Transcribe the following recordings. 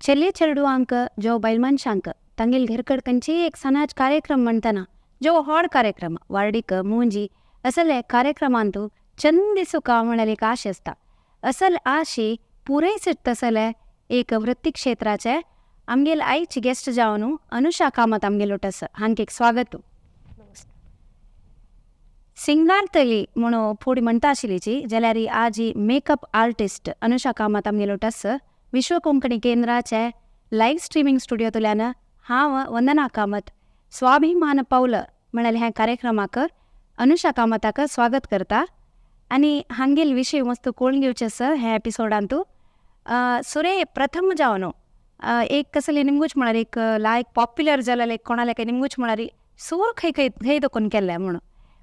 चले चेडवांक जो बायल मनशांक तांगेल घरकड खंयचेय एक सणाज कार्यक्रम म्हणटना जो व्हड कार्यक्रम वार्डीक मुंजी असले कार्यक्रमांतू चंद दिसूका म्हळ्यार एक आश आसता. असल आशी पुरय तसले एक वृत्ती क्षेत्राचे आमगेल आयची गेस्ट जावन अनुषा कामत आमगेल आसा, हांक एक स्वागत. सिंगारतली म्हणून फुडें म्हणटा आशिल्लीची जाल्यार आजी मेकअप आर्टिस्ट अनुषा कामत आमगेल आसा. विश्व कोंकणी केंद्राचे लायव्ह स्ट्रिमींग स्टुडियोंतल्यान हांव वंदना कामत स्वाभिमान पावल म्हळ्यार ह्या कार्यक्रमाक अनुषा कामताक स्वागत करता. आनी हांगेल विशय वस्तू कोण घेवचे आसा ह्या एपिसोडांतू सुरे प्रथम जावन एक कसले निमगूच म्हळ्यार एक लायक पॉप्युलर जालेले कोणाले काय निमगूच म्हळ्यार सूर खंय खंय खंय दखून केल्ले म्हणून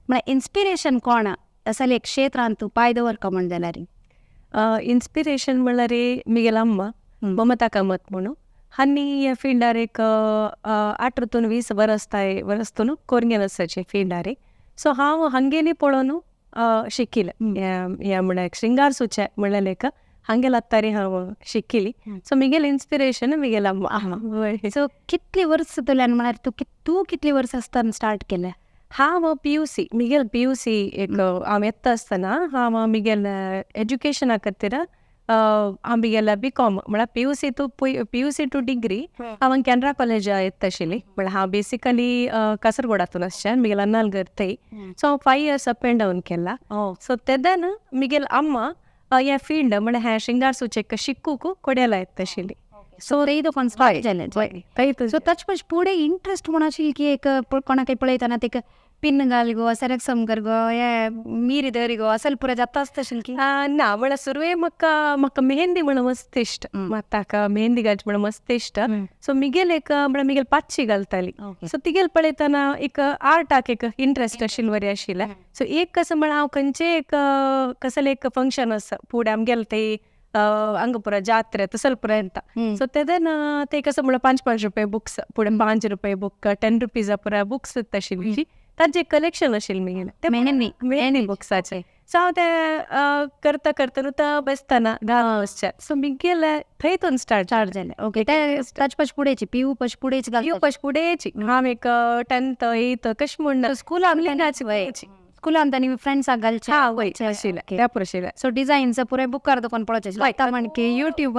म्हळ्यार इन्स्पिरेशन कोण असले एक क्षेत्रांत पांय दवरका म्हण जाल्यार? इन्स्पिरेशन म्हणल्यार मिगेल अम्मा ममता कामत म्हणून हांणी ह्या फिल्डार एक 18 20 वरस वरस्तून कोरगेन आसाचे फिल्डार. सो हांव हांगेली पळोवन शिकिलें ह्या म्हळ्यार श्रृंगार सुचे म्हणल्यार एक हांगेल आत्तारी हांव शिकिली. सो मिगेल इन्स्पिरेशन मिगेल अम्मा. सो कितली वर्स तुल्यान म्हळ्यार तूं कितली वर्स आसतना स्टार्ट केलें? हांव पी यू सी, मिगेल पी यू सी एक हांव येता आसतना हांव मिगेल एज्युकेशना खातीर हांव मिगेल बी कॉम म्हळ्यार P U C to P U C to degree हांव कॅनरा कॉलेज येता आशिल्ली. म्हळ्यार हांव बेसिकली कासरगोडातून आसचें, मिगेल अन्नाल घर थंय. सो हांव 5 इयर्स अप एंड डावन केला. सो तेदन मिगेल अम्मा ह्या फिल्ड म्हळ्यार ह्या श्रृंगार सुचेक शिकूंक कोड्याला येता आशिल्ली. सो थंय दोकोन स्टार्ट जालें. थंय. सो ताचे पयस फुडें इंट्रस्ट म्हूण आशिल्ली की एक कोणाकय पळयतना तेका पिन घाल गो, सरक्सम कर गो, हे मिरी धर गो, असल पुरो जाता आसता आशिल्ली की? ना, म्हळ्यार सुरवे म्हाका म्हाका मेहंदी म्हण मस्त इश्ट, म्हाका मेहंदी घालची म्हण मस्त इश्ट. सो मिगेल एक म्हळ्यार मिगेल पाचशी घालताली. सो तिगेल पळयतना एक आर्टाक एक इंट्रस्ट आशिल्ले वरी आशिल्लें. सो एक कसं म्हळ्यार हांव खंयचें एक कसलें एक फंक्शन आसा फुडें आमगेलें थंय हांगा पुरो जात्रे तसले पुरो येता. सो तेदन ते कसं म्हळ्यार 5-5 रुपये बुक्स, फुडें 5 रुपये बुक, 10 रुपीजा पुरो बुक्स आशिल्ली, तांचें कलेक्शन आशिल्लें मिगेलें ते मेहंदी मेहंदी बुक्साचें. सो हांव तें करता करता न्हू बसतना घालून वचचें. सो मिगेलें थंयतून स्टार्ट स्टार्ट जालें. ओके, ते ताचे पयस फुडेंची पी यू पयस फुडेंच पी यू पयस फुडेंची हांव एक 10th 8th कशें म्हण स्कुलान स्कुलान तांणी फ्रेंड्साक घालचें. हां वय आशिल्लें त्या पुरो आशिल्लें. सो डिजायन्स पुराय बुकार दोकोन पळोवचें आतां म्हणके युट्यूब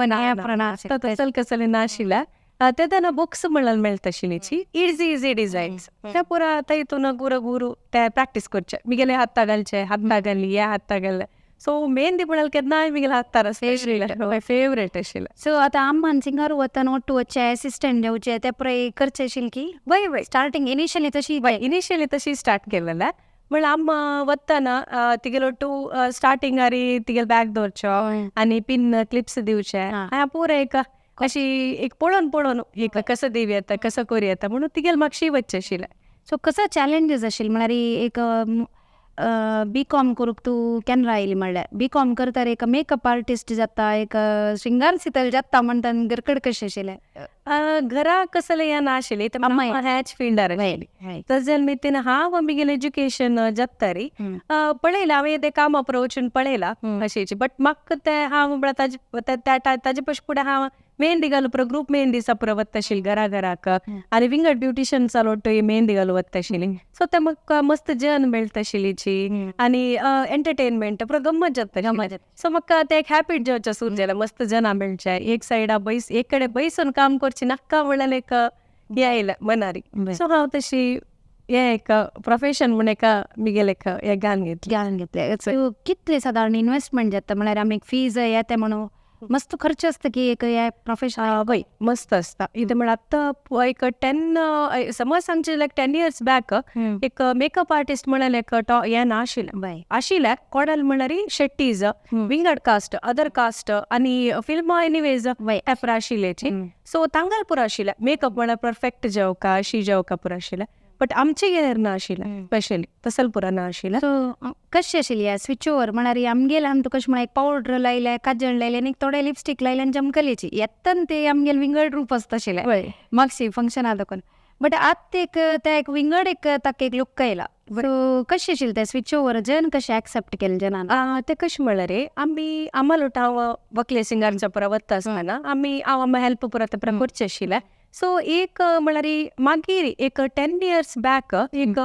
तसलें कसलें नाशिल्लें. तेन्ना बुक्स म्हणल्यार मेळटा आशिल्लीची इझी इझी डिजायन्स ते पुरा थंयतून गुरू गुरू ते प्रॅक्टीस करचे, मिगेले हाता घालचे, हाता घाली ह्या हाता घाले. सो मेहंदी म्हळ्यार केन्नाय मिगेले हातार आसता, फेवरेट आशिल्लें. सो आतां अम्मान सिंगार वतना ಒಟ್ಟು वचचे असिस्टंट जेवचे ते पुराय करचे आशिल्लें की? वय वय. स्टार्टींग इनिशियली तशी? वय, इनिशियली तशी स्टार्ट केलेलें. म्हळ्यार अम्मा वतना तिगेलो ಒಟ್ಟು स्टार्टिंगारी तिगेले बॅग दवरचो आनी पिन क्लिप्स दिवचे, हांव पुरो एक अशी एक पळोवन पळोवन एक कसं दिवं येता कसं करूं येता म्हणून तिगेले मागशी वचचें आशिल्लें. सो कसो चॅलेंजीस आशिल्ले म्हळ्यार एक बी कॉम करूंक तूं केन्ना आयली म्हणल्यार बी कॉम करता एक मेकअप आर्टिस्ट जाता, एक श्रृंगार सितल जाता म्हणटा घरकड कशें आशिल्लें? घरा कसलें हें नाशिल्लें, ह्याच फिल्डार आशिल्ली. तशें जाल्यार हांव मिगेलें एज्युकेशन जाता रे पळयलां हांवें तें काम वचून पळयलां अशेंच, बट म्हाका तें हांव म्हळ्यार ताजे ताजे पयशे फुडें हांव मेहंदी घालूं पुरो ग्रूप मेहंदी पुरो वता आशिल्ली घरा घराक आनी विंगड ब्युटिशियन्सा लोटय मेहंदी घालूं वता आशिल्ली. सो ते म्हाका मस्त जन मेळटा आशिल्लीची आनी एंटरटेनमेंट पुरो गम्मत जाता. सो म्हाका तें एक हॅबीट जावचें सुरू जालें, मस्त जनां मेळचें, एक सायडा बैस एक कडेन बैसून काम करचें नाका म्हणल्यार एक हें आयलें मनारी. सो हांव तशी हें एक प्रोफेशन म्हूण एका मिगेलें एक हें घालून घेतलें. घालून घेतलें. सो कितलें सादारण इन्वेस्टमेंट जाता म्हळ्यार आमी फीज येता म्हणून मस्त खर्च आसता की एक हे प्रोफेशन? वय मस्त आसता. कितें म्हळ्यार आतां एक 10 समज सांगचें लायक 10 इयर्स बॅक एक मेकअप आर्टिस्ट म्हळ्यार एक हें नाशिल्लें, आशिल्लें कोणाल म्हळ्यार शेट्टीज विंगड कास्ट अदर कास्ट आनी फिल्मां एनिवेज पुरो आशिल्ल्याची. सो तांकां पुरो आशिल्लें मेकअप म्हळ्यार परफेक्ट जेवका अशी जेवका पुरो आशिल्लें, बट आमचे गेल्यार ना आशिल्लें स्पेशली तसल पुरो ना आशिल्लें. सो कशें आशिल्लें स्विच ओवर म्हळ्यार आमगेले आमकां कशें म्हळ्यार एक पावडर लायलें, काजळ लायलें आनी थोडें लिपस्टीक लायलें आनी चमकलीची येतन ते आमगेले विंगड रूप आसता आशिल्लें मागशी फंक्शना दाखोवन. बट आतां एक ते एक विंगड एक ताका एक लुक येयला. सो कशें आशिल्लें तें स्विच ओवर जन कशें एक्सेप्ट केलें जनान? तें कशें म्हळ्यार रे, आमी आम्हालोट हांव वकले सिंगारच्या पुरा वता आसतना आमी हांव आमी हेल्प पुरा ते पुरा करचें आशिल्लें. सो एक म्हळ्यार मागीर एक 10 इयर्स बॅक, एक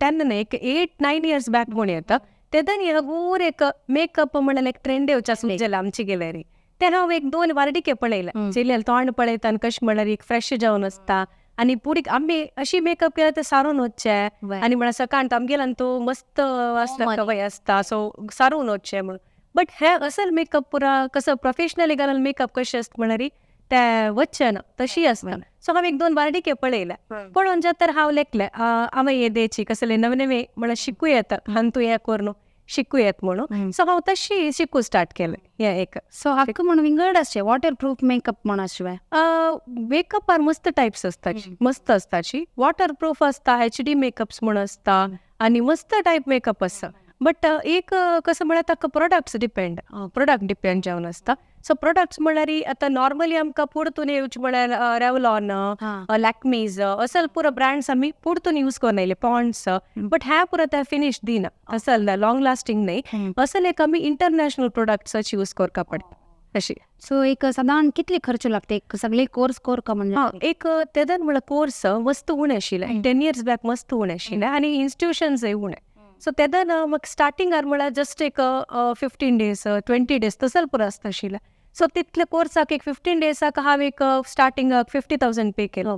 10 न्हय, एक 8-9 इयर्स बॅक म्हूण येता तेदन हगूर एक मेकअप म्हळ्यार एक ट्रेंड येवचा सुरू आमची गेल्यारी. ते हांव एक 2 वार्डिके पळयले, चेल्यार तोंड पळयता आनी कशें म्हळ्यार एक फ्रेश जावन आसता आनी पुडी आमी अशी मेकअप केल्यार ते सारून वचचे आनी म्हळ्यार सकाळ आमगेल्यान आनी तो मस्त आसता कवय आसता, सो सारून वचचे म्हणून. बट हे असल मेकअप पुरा कसो प्रोफेशनली घालून मेकअप कशें आसता म्हळ्यार ते वचचे ना तशी आसता. सो हांव एक 2 वार्डिके पळयले, पळोवन जाता तर हांव लेखले हांवें येदेची कसले नवे नवे म्हळ्यार शिकूं येता हांव तूं हें करून शिकूं येत म्हणून. सो हांव तशी शिकू स्टार्ट केलें हें एक. सो हाका म्हणून विंगड आसचें वॉटर प्रूफ मेकअप म्हण आसचें. मेकअपार मस्त टायप्स आसताची, मस्त आसताची, वॉटर प्रूफ आसता, HD makeups म्हूण आसता आनी मस्त टायप मेकअप आसता. बट एक कसं म्हळ्यार ताका प्रोडक्ट्स डिपेंड, प्रोडक्ट डिपेंड जावन आसता. सो प्रोडक्ट्स म्हळ्यार आतां नॉर्मली आमकां पुरतून येवचे म्हळ्यार रेवलॉन, लॅक्मीज असल पुरो ब्रँड्स आमी पुरतून यूज करून येयले, पॉन्ड्स. बट ह्या पुरो ते फिनीश दिना, असल लॉंग लास्टींग न्हय, असल एक आमी इंटरनॅशनल प्रोडक्ट्स यूज करपा पडटा अशी. सो एक सादारण कितले खर्च लागता एक सगळे कोर्स करका म्हणजे? एक तेदन म्हळ्यार कोर्स मस्त उणें आशिल्लें, 10 इयर्स बॅक मस्त उणें आशिल्लें आनी इन्स्टिट्युशन्सय उणें. सो तेदन म्हाका स्टार्टिंगार म्हळ्यार जस्ट एक 15 डेज 20 डेज तसल पुरो आसता आशिल्लें. सो तितले कोर्साक एक 15 डेजाक हांव एक स्टार्टिंगाक 50,000 पे केलो.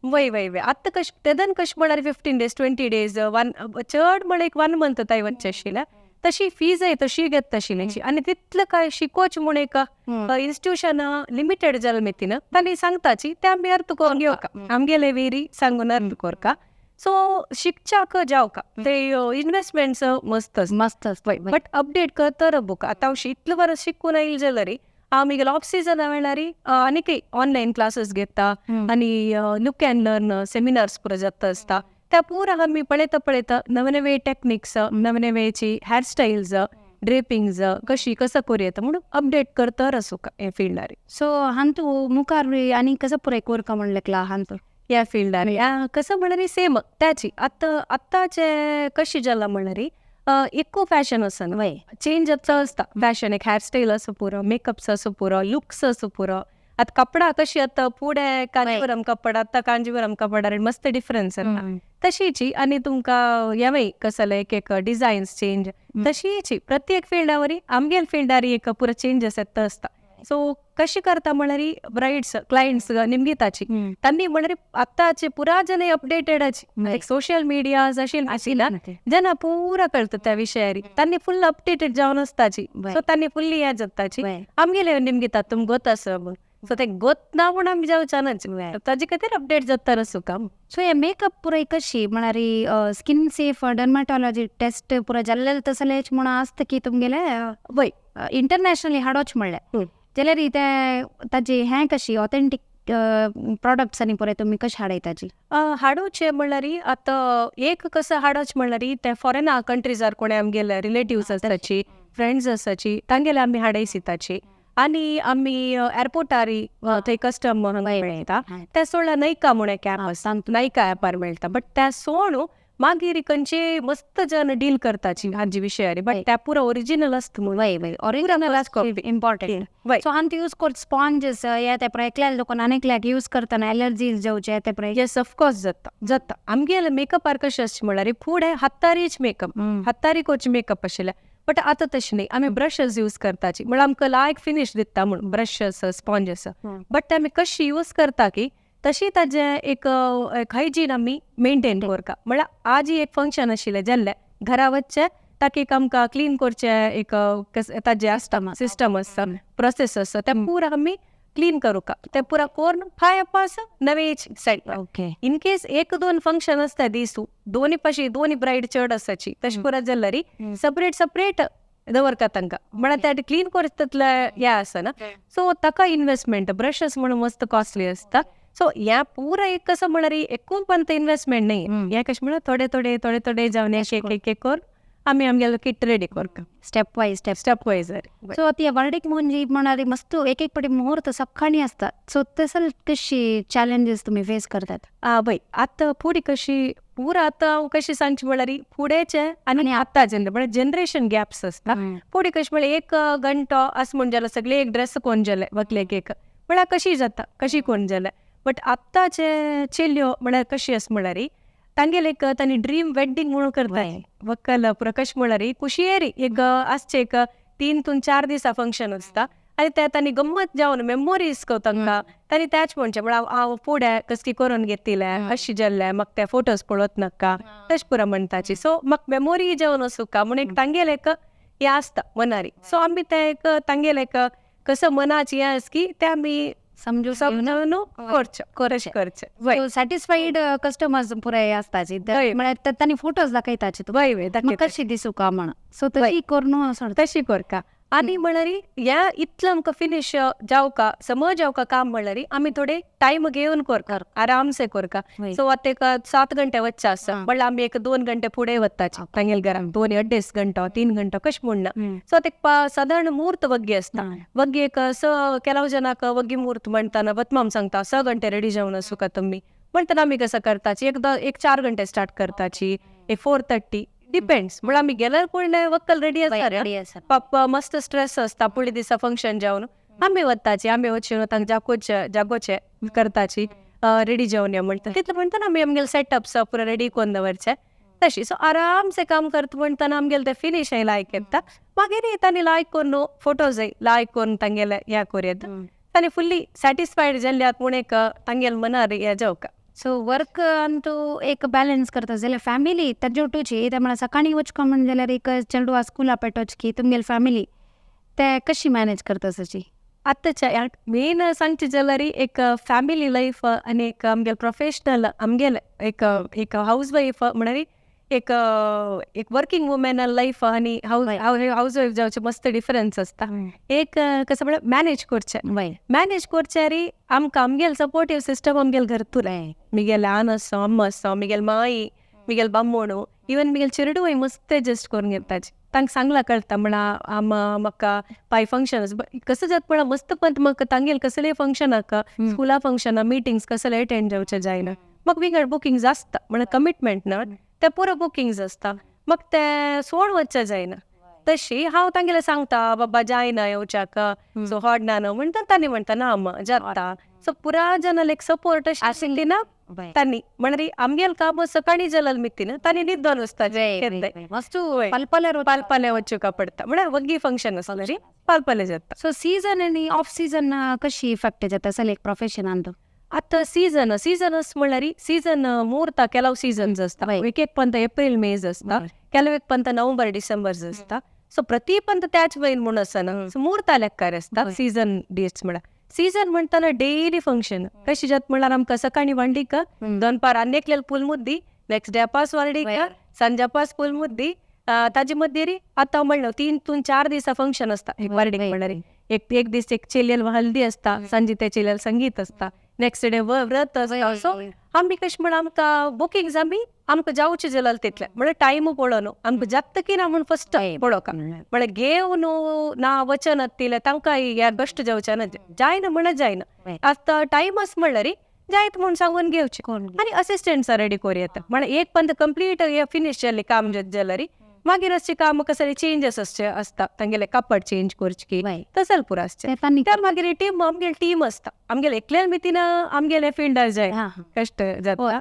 वय वय वय आतां कशें तेदन कशें म्हळ्यार 15 डेज 20 डेज वन चड म्हळ्यार एक 1 मंथ ताय वचचें आशिल्लें. तशी फीजय तशी घेता आशिल्ली आनी तितलें काय शिकोवचें म्हूण एक इन्स्टिट्युशन लिमिटेड जालें मेतीन तांणी सांगताची ते आमी अर्थ करून घेवका, आमगेले वेरी सांगून अर्थ करका. सो शिकच्याक जावका ते इन्वेस्टमेंट्स मस्त मस्त वय, बट अपडेट करतर बुक. आतां हांव इतलें बरें शिकून आयलें जाल्यार हांव म्हगेले ऑफ सिजना वेळार आनीकय ऑनलायन क्लासीस घेता आनी लुक अँड लर्न सेमिनार्स पुरो जाता आसता. त्या पुरा आमी पळयता पळयता नवे नवे टॅक्निक्स, नवे नवेची हेअरस्टायल्स, ड्रेपिंग्स कशी कसं करूं येता म्हणून अपडेट करतर आसूका हे फिल्डार. सो हांतू मुखार आनी कसं पुराय करका म्हणलें हांतू ह्या फिल्डार कसं म्हळ्यार सेम त्याची आतां आतांचे कशी जाला म्हळ्यार इको फॅशन आसा न्हय, चेंज जाता आसता फॅशन, एक हेअरस्टायल आसूं पुरो, मेकअप्स आसूं पुरो, लुक्स आसूं पुरो. आतां कपडा कशी आतां फुडें कांजीवरम कपडा आतां कांजीवरम कपडार मस्त डिफरन्स आसा तशीची. आनी तुमकां हेवय कसले एक एक डिजायन्स चेंज तशीची प्रत्येक फिल्डा वरी आमगेल फिल्डार एक पुरो चेंजस येता आसता. सो कशी करता म्हळ्यार ब्रायड्स क्लायंट्स निमगिताची तांणी म्हळ्यार आतांचे पुरा जन अपडेटेड आची, सोशल मिडिया आशिल्ला जना पुरा कळटा त्या विशयारी, तांणी फुल अपडेटेड जावन आसताची. सो तांणी फुल्ली हें जाताची आमगेले निमगितात तुमकां गोत आसा म्हूण. सो ते गोत ना म्हूण आमी जावच्या ताजे खातीर अपडेट जाता आसूं. सो हे मेकअप पुराय कशी म्हळ्यार स्किन सेफ डर्माटॉलॉजी टेस्ट पुराय जाल्लें तसलेच म्हूण आसता की तुमगेले वय इंटरनॅशनली हाडोच म्हणलें जाल्यार ते ताजी हें कशी ऑथेंटीक प्रोडक्ट्स आनी पुराय तुमी कशें हाडयताची? हाडोवचे म्हणल्यार आतां एक कसं हाडोवचें म्हणल्यार ते फॉरेन कंट्रीजार कोणें आमगेले रिलेटिव्स आसाची, फ्रेंड्स आसाची, तांगेले आमी हाडयसिताची आनी आमी एअरपोर्टार थंय कस्टम मेळटा. त्या सोडल्या नायका म्हूण एक एप आसा, नायका एपार मेळटा. बट त्या सोडून मागीर खंयचे मस्त जन डील करताची हाजी विशयारी, बट त्या पुरो ओरिजिनल आसता म्हणून. वय वय ओरिजिनल आसता इम्पॉर्टंट. सो हांव यूज कर स्पॉन्जेस हे ते पळय एकल्याक लोकांक आनी एकल्याक यूज करतना एलर्जीज जावचे ते पळय. येस ऑफकोर्स जाता जाता. आमगेले मेकअपार कशें आसचें म्हणल्यार फुडें हातारीच मेकअप, हातारी करचे मेकअप आशिल्ले, बट आतां तशें न्ही, आमी ब्रशस यूज करताची म्हळ्यार आमकां लायक फिनीश दिता म्हूण ब्रशस स्पॉन्जेस. बट ते आमी कशी यूज करता की तशी ताजें एक हायजीन आमी मेनटेन करता. म्हळ्यार आज एक फंक्शन आशिल्लें जाल्लें घरा वचचें ताका एक आमकां क्लीन करचें एक ताजें आसता सिस्टम आसता, प्रोसेस आसता, तें पुरा आमी क्लीन करूका, तें पुरा करून फाय पास नवे set. Okay in case 1-2 function आसता दिसू दोनी पाशी दोनी ब्रायड चड आसाची तशें पुरा जाल्यार सेपरेट सेपरेट दवरता तांकां, म्हळ्यार ते क्लीन करतले हें आसना. सो ताका इन्वेस्टमेंट ब्रशस म्हणून मस्त कॉस्टली आसता. सो ह्या पुरा एक कसं म्हळ्यार एकूण पण इन्वेस्टमेंट न्ही, हें कशें म्हळ्यार थोडे थोडे थोडे थोडे जावन एक एक एक करून आमी आमगेलो किट रेडी करता. Step wise step step wise. So ती वर्डीक म्हणजे म्हणाली मस्त एक एक पटी मुहूर्त सकाळी असता. सो तसल कशी चॅलेंजेस तुम्ही फेस करतात? वय आतां फुडें कशी पुरा आतां हांव कशी सांगची म्हळ्यार फुडेंचे आनी आतां म्हळ्यार जनरेशन गॅप्स आसता. फुडें कशें म्हळ्यार एक घंटो अशें म्हण जाल्यार सगळे एक ड्रेस कोन जाले वकलेक एक म्हळ्यार कशी जाता कशी कोन जाले. बट आतांचे चेल्यो म्हळ्यार कशी आसा म्हळ्यार तांगेले एक तांणी ड्रीम वेड्डींग म्हणून करता. वकल पुरा कशें म्हळ्यार खुशयेरी एक आसचे एक 3 ते 4 दिसा फंक्शन आसता आनी ते तांणी गम्मत जावन मेमोरीज तांकां तांणी त्याच म्हणचें म्हळ्यार हांव फुडें कसली करून घेतिलें अशी जाल्लें म्हाका ते फोटोज पळोवत नाका तशें पुरा म्हणटाची. सो म्हाका मेमोरी जावन वचूका म्हूण एक तांगेलें एक हें आसता मनारी. सो आमी तें एक तांगेलें एक कसो मनाची हें आसा की तें आमी समजून करचें करचें करचें. सॅटिस्फाईड कस्टमर्स पुराय आसताची म्हळ्यार तांणी फोटोज दाखयताची वय वय कशी दिसूका म्हण. सो तशी करून तशी करका. आनी म्हळ्यार ह्या इतलें आमकां फिनीश जावका समज जावका काम म्हळ्यार आमी थोडे टायम घेवन करका आरामसे करका. सो आतां एक 7 घंटे वच्चे आसा म्हळ्यार आमी एक 2 घंटे फुडें वताची तांगेले घराक 2 अड्डेच घंटो 3 घंटो कशें म्हणना. सो आतां एक सादारण मुहूर्त वग्गी आसता वग्गी एक स केलाव जनाक वग्गी मुहूर्त म्हणटाना बतमाम सांगता 6 घंटे रेडी जावन आसूका तुमी म्हणटाना आमी कसो करताची एक 4 घंटे स्टार्ट करताची एक 4:30 डिपेंड्स. म्हळ्यार आमी गेल्यार कोण वक्कल रेडी आसता पप्पा मस्त स्ट्रेस आसता पुढे दिसा फंक्शन जावन आमी वताची आमी वचून तांकां जागोचे जागोचे करताची रेडी जावन या म्हणटा तितलें म्हणटाना आमी आमगेले सेटअप्स पुरो रेडी करून दवरचे तशी. सो आरामसे काम करता म्हणटाना आमगेले ते फिनीश लायक येता मागीर तांणी लायक करून फोटोजय लायक करून तांगेले ह्या करूं येता तांणी फुल्ली सॅटिस्फायड जाल्ले म्हूण एक तांगेले मनार हें जावका. सो वर्क अंतू एक बॅलन्स करता जाल्यार फॅमिली ताजे ओटूची ते म्हळ्यार सकाळी वचको म्हण जाल्यार एक चेडवा स्कुला पेटोचकी तुमगेली फॅमिली ते कशी मॅनेज करता सची? आतांच्या मेन सांगचें जाल्यार एक फॅमिली लायफ आनी एक आमगेले प्रोफेशनल आमगेले एक एक हावज वायफ म्हळ्यार एक एक वर्किंग वुमेन लायफ आनी हावज वायफ जावचें मस्त डिफरन्स आसता. एक कसं म्हळ्यार मॅनेज करचें मॅनेज करचें री आमकां आमगेले सपोर्टीव सिस्टम आमगेले घरतूर मिगेले ल्हान आसा अम्मा आसा मिगेले माई मिगेले बामणू इवन मिगेले चेडूय मस्त एडजस्ट करून घेताची तांकां सांगलां कळटा म्हळ्यार आमा म्हाका पाय फंक्शन कसं जाता म्हळ्यार मस्त पण म्हाका तांगेले कसलेय फंक्शनाक स्कुला फंक्शना मिटिंग्स कसले एटेंड जावचें जायना म्हाका विंगड बुकिंग्स आसता म्हळ्यार कमिटमेंट ना ते पुरो बुकिंग्स आसता म्हाका ते सोड वचचें जायना. तशी हांव तांगेले सांगता बाबा जायना येवच्याक सो हॉडना न्हू म्हणटा तांणी म्हणटा ना अम्मा जाता. सो पुरा जनाल एक सपोर्ट आशिल्ली ना तांणी म्हळ्यार आमगेले काम सकाळी जाल्यार मितीन तांणी न्हिदोन वचता पालपाले वचूका पडटा म्हळ्यार वग्गी फंक्शन आसता री पालपाले जाता. सो सीजन आनी ऑफ सीजन कशी इफेक्ट जाता असल एक प्रोफेशनान? आतां सीजन सीजन म्हळ्यार सीजन मुहूर्ता केलाव सीजन्स आसता एक एक पंत एप्रील मेज आसता केलाव एक पंत नोव्हेंबर डिसेंबर आसता. सो प्रति पंत त्याच वयन म्हूण आसना सो मुहूर्ता लेक्कार आसता सीजन डेट्स म्हळ्यार. सीजन म्हणटाना डेली फंक्शन कशी जाता म्हळ्यार आमकां सकाळी वांडीक दनपार आनी एकल्याल फूल मुद्दी नेक्स्ट डे पास वांडीक सांजा पास फूल मुद्दी ताजे मदीं री आतां म्हणलं 3 ते 4 दिसा फंक्शन आसता एक वार्डीक म्हळ्यार एक एक दीस एक चेल्याल हल्दी आसता सांजे त्या चेल्याल संगीत आसता नेक्स्ट डे व्रत आसता. सो आमी कशें म्हण आमकां बुकिंग्स आमी आमकां जावचें जाल्यार तितलें म्हळ्यार टायम पळोवन आमकां जाता की ना म्हूण फस्ट पळोवका म्हळ्यार घेवन ना वचनात तितलें तांकां ह्या कश्ट जावचें ना जायना म्हणल्यार जायना आतां टायम आसा म्हणल्यार जायत म्हूण सांगून घेवचें आनी असिस्टंट्स रेडी करूं येता म्हळ्यार एक पंत कंप्लीट फिनीश जालें काम जाल्यार मागीर अशें काम कसले चेंजस आसचे आसता तांगेले कापड चेंज करचे तसल पुरो आसचें त्या मागीर टीम आमगेले टीम आसता आमगेले एकल्यान मितीन आमगेले फिल्डार जाय कश्ट जाता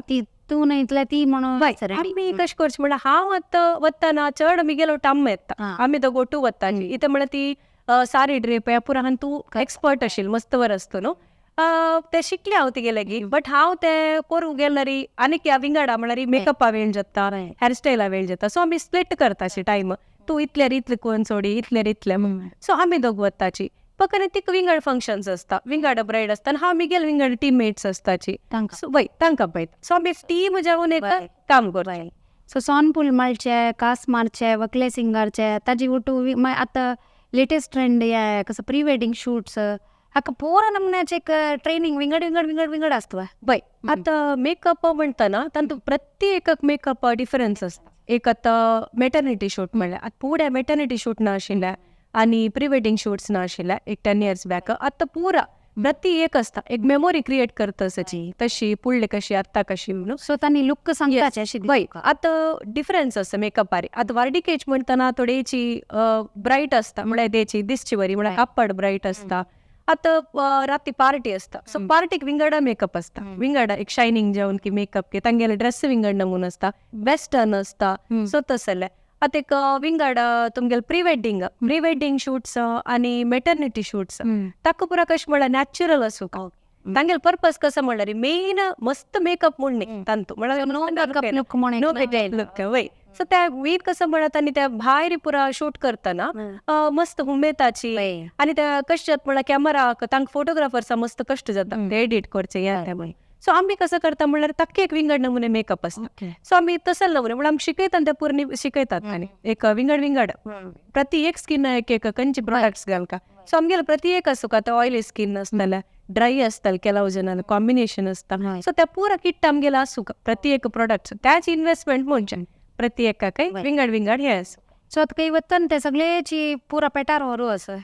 तूं न्हय ती म्हणून आमी कशें करचें म्हणल्यार हांव आतां वतना चड मिगेलो टाम येता आमी दोग ओटू वता इतलें म्हळ्यार ती सारी ड्रेप ह्या पुरान तूं एक्सपर्ट आशिल्ली मस्त बरो आसता न्हू ते शिकले हांव तिगे लागीं बट हांव ते करूंक गेल्यार आनीक ह्या विंगडा म्हळ्यार मेकअपा वेळ जाता हेअरस्टायला वेळ जाता. सो आमी स्प्लिट करताशी टायम तूं इतल्यार इतलें करून सोडी इतल्यार इतलें सो आमी दोग वताची पकने तिका विंगड फंक्शन्स आसता विंगड ब्रायड आसता आनी हांव मिगेल विंगड टिममेट्स आसताची सो वय तांकां पळयता. सो आमी टीम जावन एक काम करता. सो सोनपूल माळचे कास मारचे वकले सिंगारचे ताजी ओटू आतां लेटेस्ट ट्रेंड हे कसं प्री वेडिंग शूट्स हाका पुरा नमुन्याचे एक ट्रेनिंग विंगड विंगड विंगड विंगड आसता. वय आतां मेकअप म्हणटना तातूंत प्रत्येक मेकअप डिफरन्स आसता. एक आतां मेटर्निटी शूट म्हणल्यार आतां पुऱ्या मेटर्निटी शूट ना आशिल्लें आनी प्री वेडिंग शूट्स ना आशिल्लें एक 10 इयर्स बॅक. आतां पुरा प्रति एक आसता एक मेमोरी क्रिएट करता तशी तशी पुडले कशी आत्तां कशी म्हणून. सो तांणी लुक सांगताचे अशी. वय, आतां डिफरन्स आसा मेकअपारी. आतां वार्डिकेच म्हणटना थोडेची ब्रायट आसता, म्हळ्यार तेची दिसची बरी, म्हळ्यार कापड ब्रायट आसता. आतां राती पार्टी आसता, सो पार्टीक विंगडा मेकअप आसता, विंगडा एक शायनींग जावन की मेकअप की तांगेले ड्रेस विंगड नमून आसता, वेस्टर्न आसता. सो तसले आतां एक विंगड तुमगेले प्री वेडिंग शूट्स आनी मेटर्निटी शूट्स ताका पुरा कशें म्हणल्यार नॅचरल आसूं. तांगेले पर्पज कसो म्हणल्यार मेन मस्त मेकअप म्हूण न्ही तांतू, म्हणल्यार नो मेकअप लूक म्हूण. लूक वय. सो त्या मेन कसं म्हणल्यार तांणी त्या भायर पुरा शूट करतना मस्त हुमेताची आनी त्या कशें जाता म्हणल्यार कॅमरा तांकां फोटोग्राफर्सा मस्त कश्ट जाता ते एडिट करचे हें तें म्हणून. सो आमी कसं करता म्हणल्यार ताका एक विंगड नमुने मेकअप आसता. सो आमी तसले नमुने म्हणल्यार आमी शिकयतात ते पुर्ण शिकयतात आनी एक विंगड विंगड प्रति एक स्किन एक एक खंयचे प्रोडक्ट्स घालका. सो आमगेले प्रति एक आसूं आतां ऑयली स्किन आसतलें, ड्राय आसतलें, केलाव जनान कॉम्बिनेशन आसता. सो त्या पुरा किट आमगेले आसूं प्रति एक प्रोडक्ट्स त्याच इन्वेस्टमेंट म्हणजे प्रति एका काय विंगड विंगड हे आसूं. सो आतां खंय वतना ते सगळेची पुरा पेटार व्हरू आसा.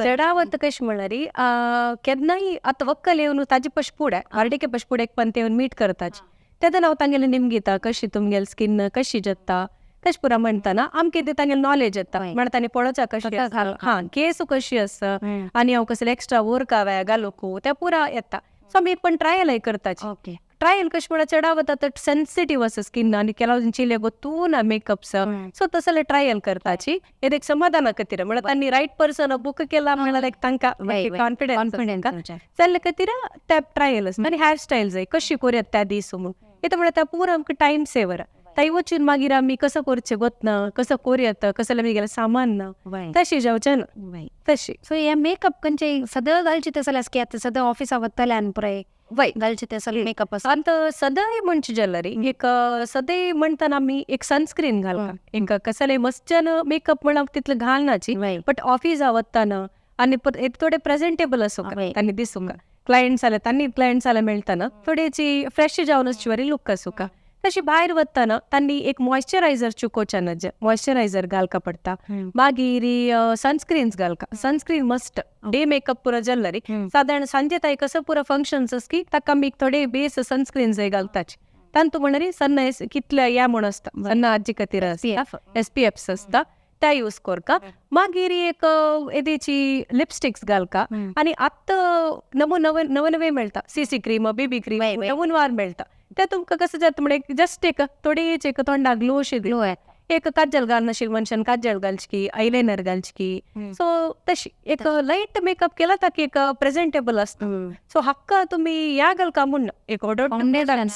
चडावत कशें म्हणल्यार केन्नाय आतां वक्कल येवन ताजे पश फुडें वार्डिके पश फुडें एक पंत येवन मीट करताची तेन्ना हांव तांगेले निमगिता कशी तुमगेले स्किन कशी जाता तशें पुरा म्हणटना आमकां ते तांगेले नॉलेज येता म्हणटा तांणी पळोवचा कशी हां केस कशी आसा आनी हांव कसले एक्स्ट्रा वर्क हांवें घालूंक ते पुरा येता. सो आमी एक पण ट्रायल करताची. ट्रायल कशें म्हणल्यार चडावत आतां सेन्सिटीव आसा स्किन आनी केलाव चिले गोतू ना मेकअप्स. सो तसले ट्रायल करताची एक समाधाना खातीर म्हणल्यार तांणी रायट पर्सन बूक केला म्हणल्यार एक तांकां कॉन्फिडन्स जाल्ले खातीर त्या ट्रायल आसता. आनी हेअर स्टायल जाय कशी करूया त्या दीस म्हणून येता म्हणल्यार त्या पुरा आमकां टायम सेवर. थंय वचून मागीर आमी कसो करचें गोतना कसो करूया कसलें आमगेलें सामान ना तशें जावचें ना तशी. सो हे मेकअप खंयचे सदां घालचे तसले आसा की आतां सदां ऑफिसा वतले आनी पुराय वय घालचे तसले मेकअप आसा. आतां सदांय म्हणचे जाल्यार एक सदांय म्हणटना आमी एक सनस्क्रीन घालता. एक कसले मस्त्यान मेकअप म्हणल्यार तितलें घालनाची बट ऑफिसा वतना आनी थोडे प्रेझेंटेबल आसूं तांणी दिसूंक क्लायंट्स जाल्यार तांणी क्लायंट्स जाल्यार मेळटना थोडेची फ्रेश जावन आसची बरी लूक आसूंक. तशी भायर वतना तांणी एक मॉयश्चरायझर चुकोवचें ना, मॉयश्चरायझर घालका पडटा, मागीर सनस्क्रीन्स घालका. सनस्क्रीन मस्ट डे मेकअप पुरो जाल्यार सादारण सांजे ताई कसो पुरो फंक्शन्स आसा की ताका आमी थोडे बेस सनस्क्रीन्स घालताची. तांतू म्हणल्यार सन्न कितले या म्हूण आसता सन्न आजी खातीर आसता SPFs आसता त्या यूज करका. मागीर एक येदेची लिपस्टिक्स घालका आनी आतां नवो नवे नवे नवे मेळटा CC cream BB cream नवून वार मेळटा. ते तुमकां कसं जाता म्हणजे जस्ट एक थोडेच एक तोंडाक ग्लो शी ग्लो एक काजल घालनाशिल्ली मनशान काजल घालची की आयलायनर घालची की सो तशी एक लायट मेकअप केला ताकी एक प्रेझेंटेबल आसता. सो हक्का तुमी ह्या घालका म्हूण एक ऑर्डर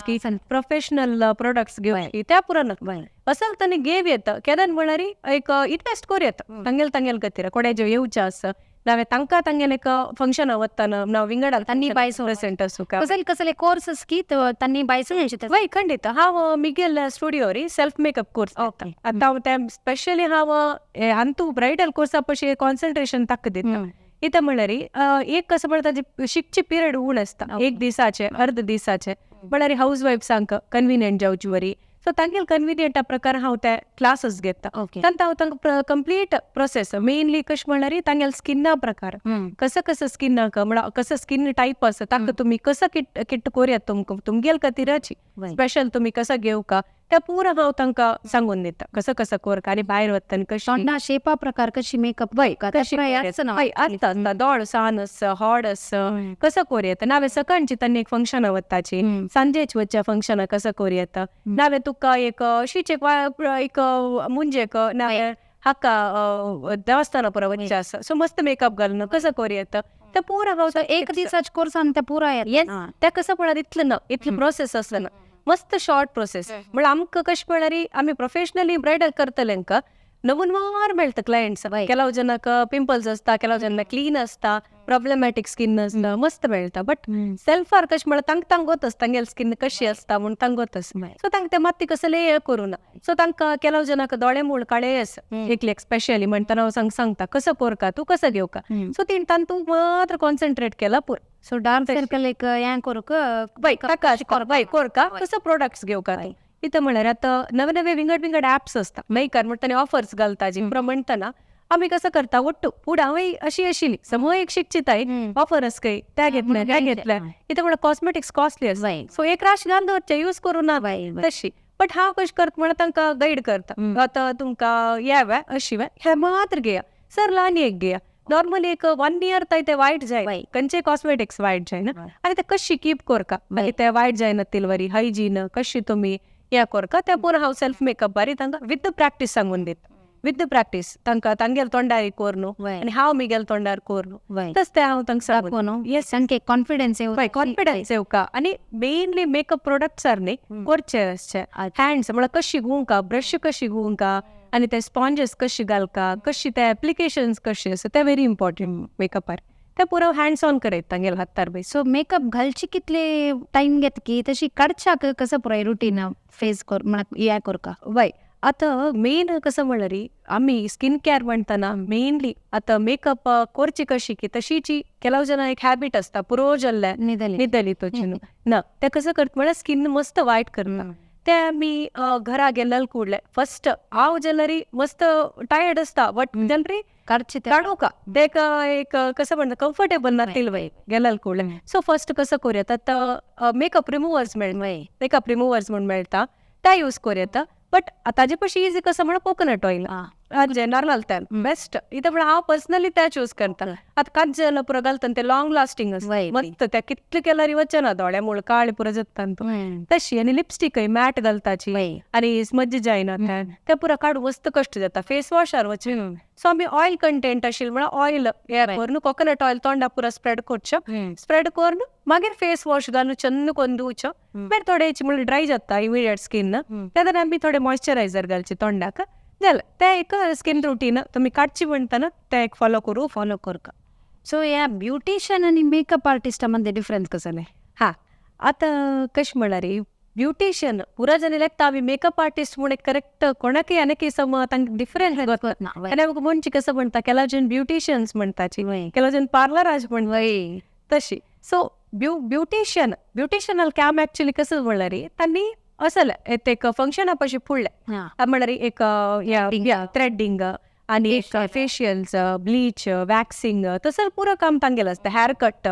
की प्रोफेशनल प्रोडक्ट्स घेवची त्या पुरा नाका असल तांणी घेव येता केन्ना म्हणल्यार एक इन्वेस्ट करूं येता तांगेले तांगेले खातीर कोणाचें येवचें आसा नावे तांकां तांगेले एक फंक्शन वतना नाव विंगड तांणी बायसो प्रेझेंट आसूं कसले कसले कोर्सस की तांणी बायसो वय खंडीत. हांव मिगेल स्टुडियो री सेल्फ मेकअप कोर्स आतां हांव ते स्पेशली हांव अंतू ब्रायडल कोर्सा पशी कॉन्सन्ट्रेशन ताका दिता. इतां म्हणल्यार एक कसं म्हणल्यार ताजी शिकची पिरियड उण आसता एक दिसाचे अर्द दिसाचे म्हणल्यार हावज वायफ्सांक कन्विनियंट जावची बरी. सो तांगेले कन्विनियंटा प्रकार हांव ते क्लासीस घेता. तांकां हांव तांकां कंप्लीट प्रोसेस मेनली कशें म्हणल्यार तांगेले स्किना प्रकार कसं कसं स्किनाक म्हणल्यार कसं स्किन टायप आसा ताका तुमी कसं किट किट करूया तुमकां तुमगेले खातीराची स्पेशल तुमी कसं घेवका त्या पुरा हांव तांकां सांगून दिता कसं कसं करका आनी भायर वतना कशें तोंडा शेपा प्रकार कशी मेकअप वय कशी आसता आसता दोळ सान आसा हॉड आसा कसं करूं येता नावे सकाळची तांणी एक फंक्शना वताची सांजेच वचच्या फंक्शना कसं करूं येता नावे तुका एक अशीच एक एक मुंजेक नावे हाका देवस्थाना पुरा वचचें आसा सो मस्त मेकअप घालून कसं करूं येता ते पुरा हांव एक दिसाच्या कोर्सान ते पुरा येता. ते कसं पळयात इतलें ना इतलें प्रोसेस आसना मस्त शॉर्ट प्रोसेस म्हणल्यार आमकां कशें म्हणल्यार आमी प्रोफेशनली ब्रायडल करतले नवनवार मेळटा क्लायंट्स. केलाव जनाक पिंपल्स आसता, केलाव जनाक क्लीन आसता, प्रॉब्लेमॅटीक स्किन आसता, मस्त मेळटा. बट सेल्फार कशें म्हणल्यार तांकां तांकां गोत आसता तांगेले स्किन कशी आसता म्हूण तांकां गोत आसता. सो तांकां तें मात्ती कसलें हें करूं ना. सो तांकां केलाव जनाक दोळे मूळ काळे आसा एकलेक स्पेशली म्हणटना हांव सांगता कसो करका तूं कसो घेवका. सो तिणें तांतूं मात्र कॉन्सन्ट्रेट केला पुरो. सो डार्क सर्कल एक हें करूंक वय ताका वय करका कसो प्रोडक्ट्स घेवका तूं कितें म्हळ्यार आतां नवे नवे विंगड विंगड ॲप्स आसता मेकर म्हणटा ऑफर्स घालता जी म्हणटना आमी कसं करता ಒಟ್ಟು पूण हांवूय अशी आशिल्ली समूह एक शिकचिताय ऑफर आस खंय त्या घेतल्या त्या घेतल्या कितें म्हणल्यार कॉस्मेटिक्स कॉस्टली आसा सो एक राश घालून दवरचें यूज करूं ना तशी. बट हांव कशें करता म्हणल्यार तांकां गायड करता, आतां तुमकां हे वे अशी वे हे मात्र घेया सर ल्हान एक घेया नॉर्मली एक 1 इयर ताय ते वायट जाय खंयचे कॉस्मेटिक्स वायट जायना आनी ते कशी कीप करका मागीर ते वायट जायना तिलवरी हायजीन कशी तुमी हें करका ते पुरो हांव सेल्फ मेकअप बारी तांकां विथ प्रॅक्टीस सांगून दिता. विथ प्रॅक्टीस तांकां तांगेल तोंडार कोर न्हू आनी हांव मिगेल तोंडार कोर न्हू तस तें हांव तांकां सांगून येस सामकें कॉन्फिडन्स येवं कॉन्फिडन्स येवका. आनी मेनली मेकअप प्रोडक्ट्सार न्ही करचे आसचे हँड्स म्हळ्यार कशी घुंवका ब्रश कशी घुंवका आनी ते स्पॉन्जेस कशी घालका कशी ते एप्लिकेशन्स कशी आसा ते व्हेरी इम्पॉर्टंट मेकअपार ते पुरो हँड्स ऑन करयत तांगेल हातार बी. सो मेकअप घालची कितले टायम घेता की तशी काडच्याक कसं पुराय रुटीन फेस कर म्हळ्यार हें करका? वय आतां मेन कसं म्हणल्यार आमी स्किन केअर म्हणटना मेनली आतां मेकअप करची कशी की तशीची ಕೆಲವು ಜನ एक हॅबिट आसता पुरो जाल्ले न्हिदली तोची न्हू ना ते कसं करता म्हळ्यार स्किन मस्त वायट करता. ते आमी घरा गेल्ले कूडले फर्स्ट हांव जाल्यार मस्त टायर्ड आसता बट जाल्यार काडूका ते एक कसं म्हणटा कम्फर्टेबल नातील वय गेल्ले कूडले. सो फर्स्ट कसं करूं येता आतां मेकअप रिमुवर्स मेळटा मेकअप रिमुवर्स म्हूण मेळटा ते यूज करूं येता. बट ताजे पशी इजी कसं म्हणल्यार कोकोनट ऑयल जे नारळ तेल बेस्ट इथं म्हळ्यार हांव पर्सनली ते चूज करता. आतां काजल पुरो घालता ते लॉंग लास्टिंग आसता मस्त ते कितले केल्यार वचना दोळ्या मुळ काळे पुरो जाता तशी. आनी लिपस्टिकय मॅट घालताची आनी स्मज जायना ते पुरो काडून मस्त कश्ट जाता फेस वॉशार वचना. सो आमी ऑयल कंटेंट आशिल्लें म्हळ्यार ऑयल हे करून कोकोनट ऑयल तोंडा पुरो स्प्रेड करचें स्प्रेड करून मागीर फेस वॉश घालून चन्न करून धुवचें मागीर थोडें म्हळ्यार ड्राय जाता इमिडिएट स्कीन तेन्ना आमी थोडे मॉयश्चरायझर घालचें तोंडाक जालें. तें एक स्किन रुटीन तुमी काडची म्हणटना तें एक फॉलो करूं फॉलो करका. सो ह्या ब्युटिशियन आनी मेकअप आर्टिस्टा मदीं डिफरन्स कसलें? हा आतां कशें म्हळ्यार ब्युटिशियन पुरा जाण लागता आमी मेकअप आर्टिस्ट म्हूण एक करेक्ट कोणाकय आनीक सम तांकां डिफरन्स ना. आनी आमकां म्हणचे कसं म्हणटा केला जण ब्युटिशियन्स म्हणटाची केला जण पार्लराज म्हणटा तशी. सो ब्युटिशियन ब्युटिशियनाल काम एक्चुअली कसं म्हणल्यार तांणी असले एक फंक्शना पशी फुडलें म्हळ्यार एक थ्रेडींग आनी एक फेशियल्स ब्लीच वॅक्सिंग तसं पुरो काम तांगेलें आसता हेअर कट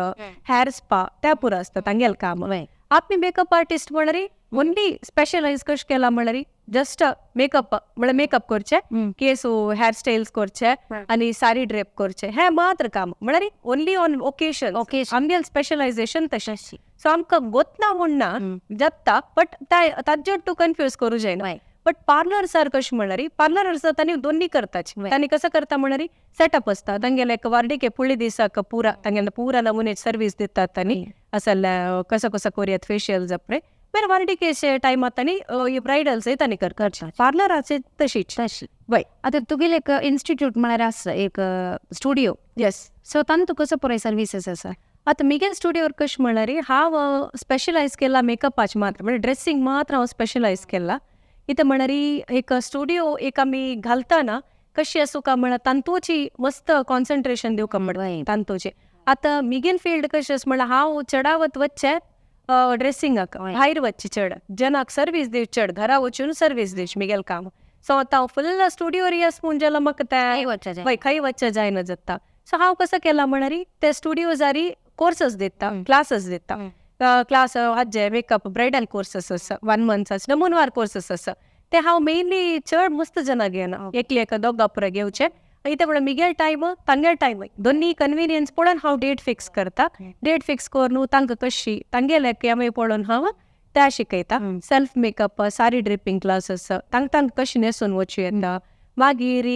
हेअर स्पा ते पुरो आसता तांगेलें काम. आमी मेकअप आर्टिस्ट म्हणल्यार ओन्ली स्पेशलायज कशें केलां म्हणल्यार जस्ट मेकअप म्हळ्यार मेकअप करचे केस हेअर स्टायल्स करचे आनी सारी ड्रेप करचे हें मात्र काम म्हळ्यार ओन्ली ऑन ओकेशन आमगेलें स्पेशलायजेशन तशें. सो आमकां गोतना म्हूण ना जाता बट ताजेर तूं कन्फ्यूज करूं जायना. बट पार्लर सर कशें म्हणल्यार पार्लर आसता तांणी दोन्ही करताची तांणी कसं करता म्हणल्यार सेटअप आसता तांगेले एक वार्डिके फुडले दिसाक पुरा तांगेले पुरा नमुने सर्वीस दितात तांणी असले कसं कसं करूयात फेशियल जपरे मागीर वार्डिकेचे टायमात तांणी ब्रायडल्स तांणी करता पार्लराचे तशीच तशी. वय आतां तुगेले एक इन्स्टिट्यूट म्हळ्यार आसा एक स्टुडियो येस सो तांतू कसो पुराय सर्विसीस आसा? आतां मिगेल स्टुडियोर कशें म्हणल्यार हांव स्पेशलायज केला मेकअपाचे मात्र म्हळ्यार ड्रेसिंग मात्र हांव स्पेशलायज केला. इथं म्हणल्यार एक स्टुडियो एक आमी घालतना कशी आसूं काय म्हळ्यार तांतूची मस्त कॉन्सन्ट्रेशन दिवंक पडटा तांतूचे. आतां मिगेल फिल्ड कशें आसा म्हळ्यार हांव चडावत वचचें ड्रेसिंगाक भायर वचचें चड जनाक सर्वीस दिवची चड घरा वचून सर्वीस दिवची मिगेल काम. सो आतां हांव फुल स्टुडियोर येस म्हूण जाल्यार म्हाका तें वय खंय वचचें जायना जाता. सो हांव कसं केलां म्हणल्यार ते स्टुडियोजारी कोर्सस दिता क्लासीस दिता क्लास हाजे मेकअप ब्रायडल कोर्सस आसा 1 मंथ आसा नमुनवार कोर्सस आसा ते हांव मेनली चड मस्त जनां घेयना एकले एका दोगा पुरो घेवचे इथे म्हळ्यार मिगेल टायम तांगेल टायम दोन्ही कन्विनियन्स पळोवन हांव डेट फिक्स करता. डेट फिक्स करून तांकां कशी तांगेले आमी पळोवन हांव त्या शिकयता self makeup sari draping classes तांकां तांकां कशी न्हेसून वचूं येता मागीर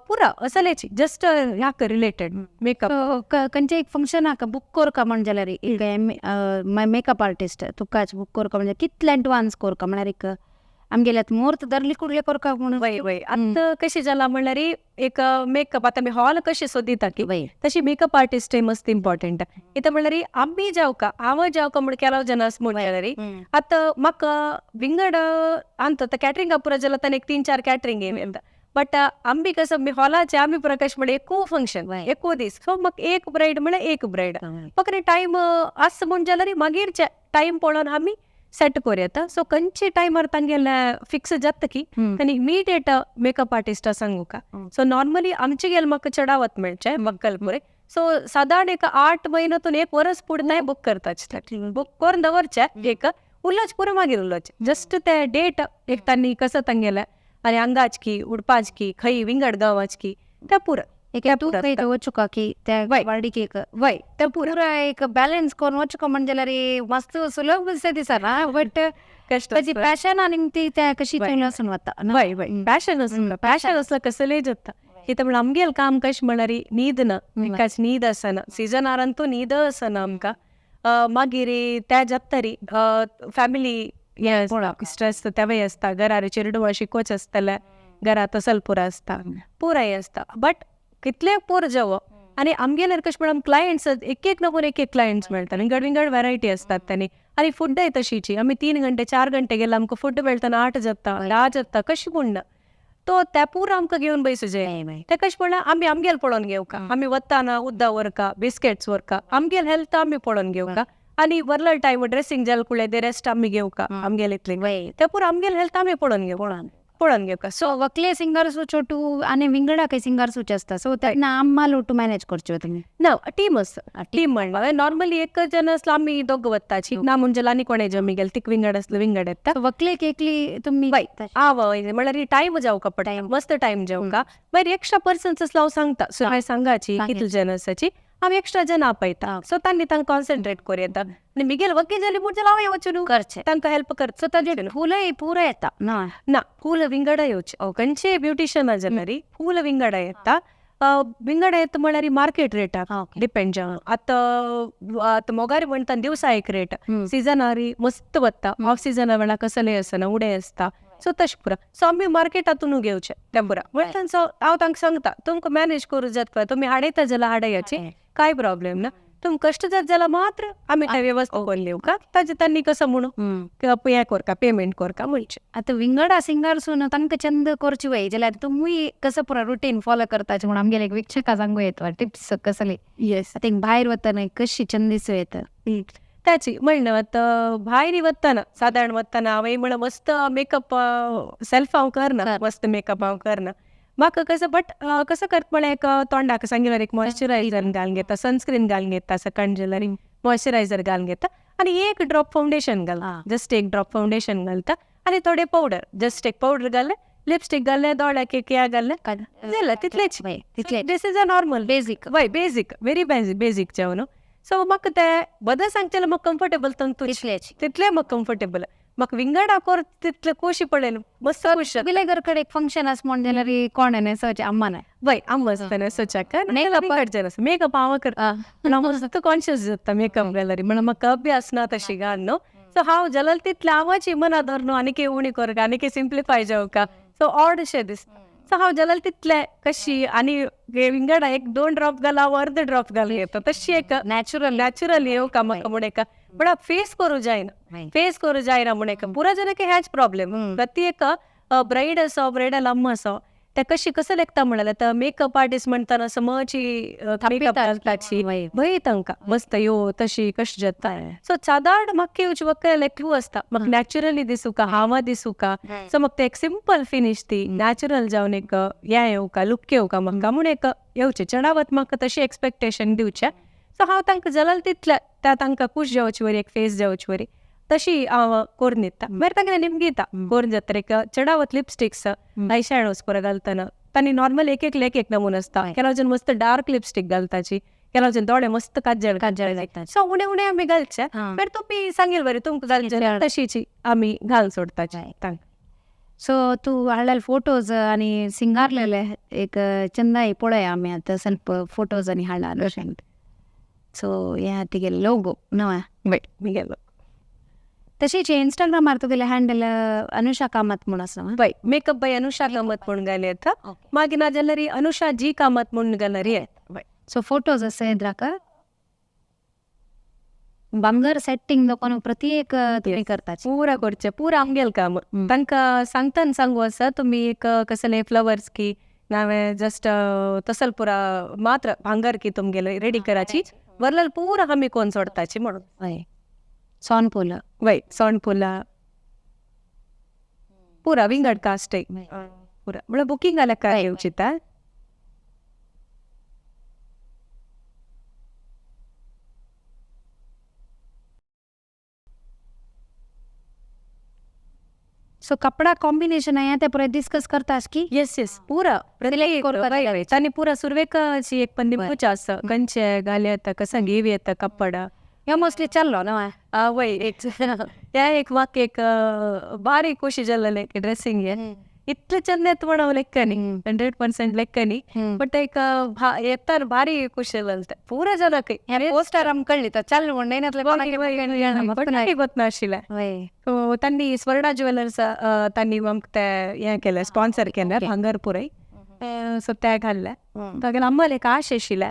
पुरा असलेची जस्ट ह्याक रिलेटेड मेकअप. खंयचे एक फंक्शनाक बूक करका म्हण जाल्यार एक मेकअप आर्टिस्ट तुकाच बूक करका म्हणजे कितले एडवान्स करका म्हळ्यार एक आमगेले मुहूर्त धरली कुडले करका म्हणून? वय वय आतां कशें जालां म्हणल्यार एक मेकअप आतां आमी हॉल कशें सोदिता की तशी मेकअप आर्टिस्टय मस्त इम्पॉर्टंट. इथं म्हणल्यार आमी जावका हांव जावका म्हण केलाव जन आसा म्हण जाल्यार आतां म्हाका विंगड आतां कॅटरिंगा पुरो जाल्यार ताणें एक 3-4 कॅटरिंग येता बट आमी कसं मी हॉलाचे आमी प्रकाश म्हळ्यार एकू फंक्शन एकू दीस सो म्हाका एक ब्रायड म्हळ्यार एक ब्रायड म्हाका टायम आसा म्हूण जाल्यार मागीर टायम पळोवन आमी सेट कोर येता. सो खंयचे टायमार तांगेले फिक्स जाता की तांणी इमिडिएट मेकअप आर्टिस्टा सांगूका. सो नॉर्मली आमचे गेल म्हाका चडावत मेळचे वक्कल पुरे. सो सादारण एक 8 म्हयन्यातून 1 वरस पुढे बुक करताचे, बुक करून दवरचे एक उरलोच पुरो, मागीर उरलोच जस्ट ते डेट एक तांणी कसं तांगेले आनी अंगाच की उडपाच की खंय विंगड गांवाच की त्या पुरो एक तूं खंय वचुका की त्या वार्डीक एक वय ते पुरा एक बॅलन्स करून वचुका म्हणजे जाल्यार मस्त सुलभ दिसना, बट कष्ट ताची पॅशन आनी ती त्या कशी चलून वता. वय वय पॅशन आसता, पॅशन आसला कसलेय जाता. कित्याक म्हण आमगेल काम कशें म्हळ्यार न्हीद ना, एकाच न्हीद आसना, सिजनारान तो न्हीद आसना आमकां. मागीर त्या जातरी फॅमिली स्ट्रेस तेवय आसता, घरार चेरडुवां शिकोवचें आसतलें, घरा तसल पुरो आसता, पुराय आसता. बट कितले पोर जावो आनी आमगेल्यार कशें म्हळ्यार क्लायंट्स एक एक नमून एक एक क्लायंट्स मेळटा, विंगड विंगड व्हरायटी आसतात तांणी. आनी फुडय तशीची आमी 3 घंटे 4 घंटे गेल्यार आमकां फूड मेळटना 8 जाता 10 जाता कशें म्हण ना तो त्या पुरो आमकां घेवन बैसू जाय. ते कशें म्हणल्यार आमी आमगेल पळोवन घेवका, आमी वताना उदक व्हरका, बिस्केट्स व्हरका, आमगेल हेल्थ आमी पळोवन घेवका. आनी वरलो टायम ड्रेसिंग जाल कुळे ते रेस्ट आमी घेवका आमगेल इतले ते पुरो आमगेल हेल्थ आमी पळोवन घेवका, पळोवन घेवका. सो वकले सिंगर्स छोटू आनी विंगडा काही सिंगर्स आसता, सो तेन्ना आम्मा लोटू मॅनेज करच्यो तुमी? ना, टीम आसता. टीम म्हणल्यार नॉर्मली एक जण आसलो आमी दोग वताची ना, म्हणजे आनी कोणे जमी गेले तिक विंगड आसलो विंगड येता. वकलेक एकली तुमी आवय म्हणल्यार टायम जावका पडटा, मस्त टायम जावका. मागीर एक्स्ट्रा पर्सन्स आसलो हांव सांगता, सो हांवें सांगाची कितले जण आसाची, हांव एक्स्ट्रा जण आपयता. सो तांणी तांकां कॉन्सन्ट्रेट करूं येता आनी मिगेल वकील जाली म्हूण जाल्यार हांव वचून करचें, तांकां हेल्प करचो. सो ताजें फुलय पुरो येता ना? ना, फूल विंगड येवचें खंयचे ब्युटिशियना जाल्यार फूल विंगड येता. विंगड येता म्हळ्यार मार्केट रेटाक डिपेंड जावन. आतां आतां मोगारी म्हणटा दिवसा एक रेट, सिजनारी मस्त वता, ऑफ सिजना वेळार कसलेय आसना उडे आसता. सो तशें पुरो. सो आमी मार्केटातून घेवचें तें पुरो. म्हणटा हांव तांकां सांगता तुमकां मॅनेज करूं जाता, तुमी हाडयता जाल्यार हाडयाची, काय प्रॉब्लेम ना. तुमकां कश्ट जात जाल्यार मात्र आमी काय वेवस्था करून दिवका, ताजे तांणी कसं म्हणून हें करका, पेमेंट करका म्हणचें. आतां विंगडा सिंगर्सून तांकां चंद करची वय जाल्यार तुमी कसं पुरो रुटीन फॉलो करताचे म्हूण आमगेले एक वीक्षका सांगू येता टिप्स कसले? येस, आतां भायर वतना कशी चंद दिसूं येता त्याची म्हणणं. आतां भायर वतना सादारण वतना हांवें म्हणल्यार मस्त मेकअप सेल्फ हांव करना, मस्त मेकअप हांव करना म्हाका कसं. बट कसं करता म्हळ्यार एक तोंडाक सांगिल्यार एक मॉइश्चरायझर घालून घेता, सनस्क्रीन घालून घेता, सकाळ जाल्यार मॉइश्चरायझर घालून घेता आनी एक ड्रॉप फावंडेशन घालता, जस्ट एक ड्रॉप फावंडेशन घालता आनी थोडे पावडर, जस्ट एक पावडर घालें, लिपस्टीक घालें, दोळ्याक एक हें घालें, जालें तितलेंच. This is a normal basic, वय बेजीक, व्हेरी बेजीक जेवण. सो म्हाका तें बदल सांगचें म्हाका कम्फर्टेबल तंतूच तितलें म्हाका कम्फर्टेबल. म्हाका विंगडा कोर तितलें खोशी पडलें मस्त खुश. तुगेले घर कडेन एक फंक्शन आसा म्हूण जाल्यार कोण न्हेसोवचें अम्मा ना? वय अम्मा आसता न्हेसोवच्याक, मेकअप हांव करता, पूण हांव मस्त कॉन्शियस जाता मेकअप घाल्यार, म्हणून म्हाका अभ्यास ना तशी घाल न्हू. सो हांव जाल्यार तितलें हांवाची मना धर न्हू, आनीक उणी करका, आनीक सिम्प्लिफाय जावका, सो ऑड अशें दिसता. सो हांव जाल्यार तितलें कशी आनी विंगडा एक 2 ड्रॉप घाल, हांव अर्द ड्रॉप घाल येता, तशी एक नॅचरल नॅचरल येवका म्हाका म्हूण एक. पण फेस करूं जायना, फेस करूं जायना म्हूण एक पुरो जाल्यार की ह्याच प्रॉब्लेम. प्रति एक ब्रायड आसा, ब्रायडल अम्मा आसा, ते कशी कसं लेखता म्हळ्यार आतां मेकअप आर्टिस्ट म्हणटाना समची मेकअप घालताची भंय तांकां मस्त यो तशी कशें जाता. सो सादारण म्हाका येवची वकल एक क्लू आसता, म्हाका नॅचरली दिसूका, हांव दिसूका. सो म्हाका ते एक सिंपल फिनीश ती नॅचरल जावन एक हें येवका, लूक येवका म्हाका म्हूण एक येवचें. चडावत म्हाका तशी एक्सपेक्टेशन दिवचें. सो हांव तांकां जाल्यार तितलें त्या तांकां खूश जावचे वरी, एक फेस जावचे वरी तशी हांव करून दिता. मागीर तांकां निमगिता करून जाता. एक चडावत लिपस्टिक्स I shadows पुरो घालतना तांणी नॉर्मल एक एक एक नमून आसता, केला जण मस्त डार्क लिपस्टीक घालताची, केला जण दोळे मस्त काजळ काजळ घालता. सो उणे उणे आमी घालचे, मागीर तुमी सांगील बरें तुमकां घालचे तशीची आमी घाल सोडताची तांकां. सो तूं हाडलेले फोटोज आनी सिंगारलेले एक चंदाय पळय आमी आतां ಸ್ವಲ್ಪ फोटोज आनी हाडला. सो हें तिगेलें लोगो न्हय मिगेलो. तशीच इंस्टाग्रामार तुगेलें हँडल अनुषा कामत म्हूण आसा. वय, मेकअप बाय अनुषा कामत म्हूण घाल येता. मागीर ना जाल्यार अनुषा जी कामत म्हूण घाल्यार येता. सो फोटोज आसा येद्राक ಬಂಗಾರ ಸೆಟ್ಟಿಂಗ್ ದೊಕೊನು ಪ್ರತ್ಯೇक तुमी करता पुरा करचें, पुरा आमगेल काम. तांकां सांगतान सांगू आसा तुमी एक कसले फ्लवर्स की नावे जस्ट तसल पुरा मात्र भांगर की तुमगेले रेडी कराची, वरलेल पुरा आमी कोण सोडताची म्हणून. हय. सोनपूल. वय सोणपुला पुरा विंगड कास्ट पुरा म्हळ्यार बुकींग आल्यार येवचिता. सो कपडा कॉम्बिनेशन आहे ते पुरा डिस्कस करतास की? येस येस, पुरा तांणी पुरा सुरवेक एक पण निमूच आसा कंचे घाले येता कसं घेव येता कपडा. ह्यो मोस्टली चल्लो ना? वय त्या एक म्हाका एक बारीक खुशी जाल्लें ड्रेसिंग हे इतले चंद येता म्हण हांव लेखनी 100% लेखनी, बट एक येता भारी खुशी जालें पुरा जनाक. पोस्टर आमकां कळ्ळी तर चल म्हण गोतनाशिल्लें. सो तांणी स्वर्णा ज्वेलर्स तांणी आमकां ते हें केलें, स्पॉन्सर केलें भांगर पुराय. सो ते घाल्ले तागेले आम्हाला एक आश आशिल्लें